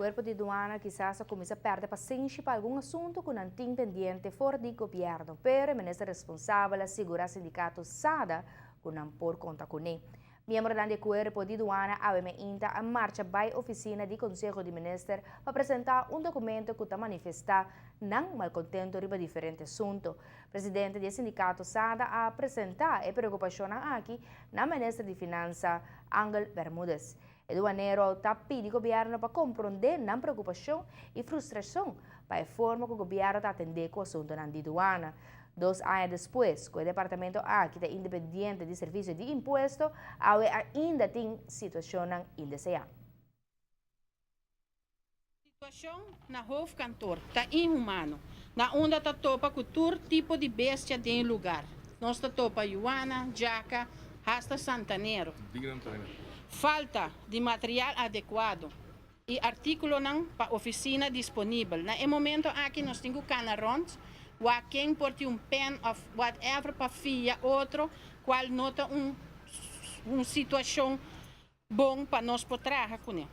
Cuerpo di Duana kisas a cuminsa perde pasenshi pa algun asunto cu nan tin pendiente for di gobierno, pero e minister responsabel a sigura sindicato SADA cu nan por conta cune. Miembronan di e Cuerpo di Duana awe meinta a marcha bay oficina di Conseho di Minister pa presenta un documento cu ta manifesta nan malcontento riba diferente asunto. Presidente di e sindicato SADA a presenta e preocupacionnan aki na Minister di Finansa Angel Bermudez. E duanero ta pidi gobierno pa comprende nan preocupacion y frustracion pa e forma cu gobierno ta atende cu asuntonan di duana. Dos aña despues cu e departamento aki ta independiente di Servicio di Impuesto, awe ainda tin situacionnan indesea. Situacion na hoofdkantoor ta inhumano, na unda ta topa cu tur tipo di bestia den e lugar. Nos ta topa yuana, djaca, hasta santanero. Falta di material adecuado y articulonan pa oficina disponibel. Na e momento aki nos tin cu cana rond, wak ken por tin un pen of whatever pa fia otro, cual no ta un un situacion bon pa nos por traha cune.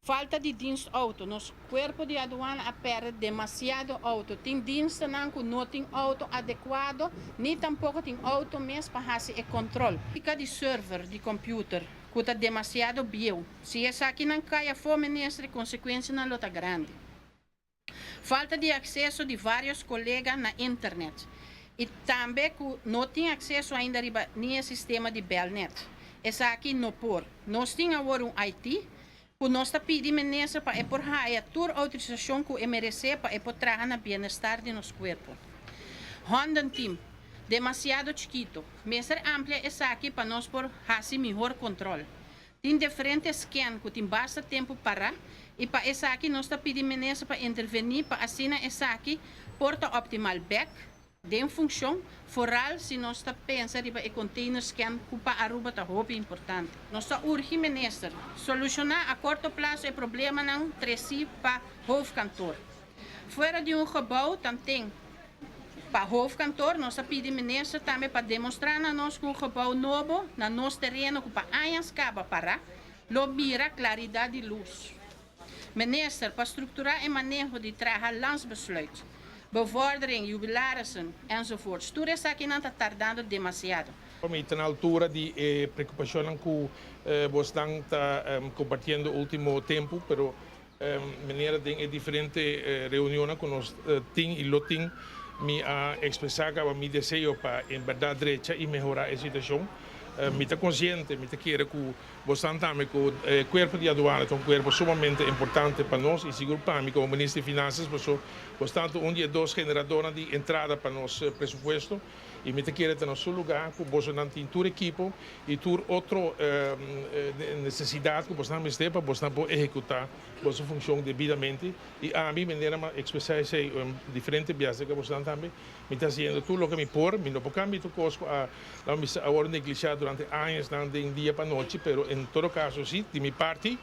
Falta di dienst auto. Nos Cuerpo di Aduana a perde demasiado auto. Tin dienstnan cu no tin auto adecuado, ni tampoco tin auto mes pa haci e control. Pica di server di computer cu ta demasiado bieu. Si esakinan cay afo Minister, e consecuencianan lo ta grandi. Falta di acceso di varios colega na internet y tambe cu no tin acceso ainda riba ni e sistema di Belnet. Esaki no por. Nos tin awor un IT cu nos ta pidi Minister pa e por haya tur autorisacion cu e merece pa e por traha na bienestar di nos cuerpo. Hondenteam, demasiado chikito. Mester amplia esaki pa nos por haci mihor control. Tin diferente scan cu tin basta tempo para y pa esaki nos ta pidi Minister pa interveni pa asina esaki por ta optimal bek den funcion, vooral si nos ta pensa riba e container scan cu pa Aruba ta hopi importante. Nos ta urgi Minister soluciona a corto plazo e problemanan treci pa Hoofdkantoor. Fuera di un gebouw tanten pa Hoofdkantoor, nos a pidi Minister tambe pa demostra na nos cu un gebouw nobo na nos tereno cu pa añas caba para, lo bira claridad di luz. Minister, pa structura e maneho di traha landsbesluit, bevordering jubilarissen, enzovoorts, tur esakinan ta tardando demasiado. Mi ta na altura di e preocupacionnan cu bosnan ta compartiendo ultimo tempo, pero Manera den e diferente reunionnan ku nos tin i lo tin, mi a ekspresá kaba mi deseo pa en bèrdat drecha i mehorá e situashon. Mi ta konsiente, mi ta kere ku bosnan tambe ku e kuerpo di aduana ta un kuerpo sumamente importante pa nos i sigur pa mi komo Minister di Finansas paso bosnan ta un di e dos generadornan di entrada pa nos presupuesto. I mi ta kere ta na su lugá ku bosonan tin tur ekipo i tur otro nesesidat ku bosonan mester pa bosonan por ehekutá boso funshon debidamente. I ami, manera mi a ekspresá esei diferente biaha serka bosonan tambe, mi ta hasiendo tur loke mi por. Mi no por kambia tur kos ku a laga mi bisa a wòrdu neglishá durante añasnan den dia pa nochi, pero en todo kaso si, di mi parti,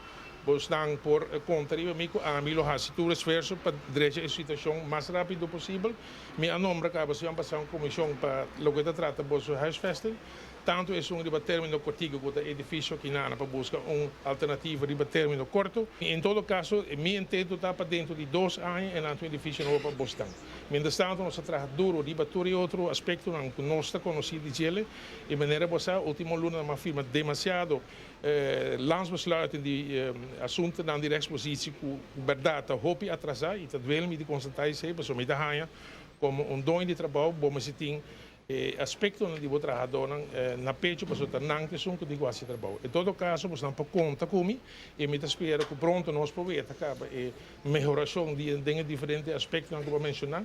Bosnan por konta riba mi ku ami lo hasi tur esfuerso pa drecha e situashon mas rápido posibel. Mi a nombra kaba siman pasá un komishon pa loke ta trata boso huisvesting, tantu esun riba término kortiku ku ta edifisio Kinana pa buska un alternativa riba término korto. En todo kaso, mi intento ta pa dentro di dos aña e nan tin un edifisio nobo pa bosnan. Mientras tantu nos ta traha duro riba tur e otro aspektonan ku nos ta konosí di djele i manera bo sa último luna nan a firma demasiado Landsbesluiten di asuntunan di rechtspositie ku bèrdat ta hopi atrasá i ta duel mi di konstatá esei pasobra mi ta haña komo un doño di trabou bo mester tin e aspektonan di bo trahadónan na pecho pasobra ta nan ta esun ku tin ku hasi e trabou. En todo kaso boso nan por konta ku mi i mi ta spera ku pronto nos por weta kaba e mehorashon di den e diferente aspektonan ku bo a menshoná.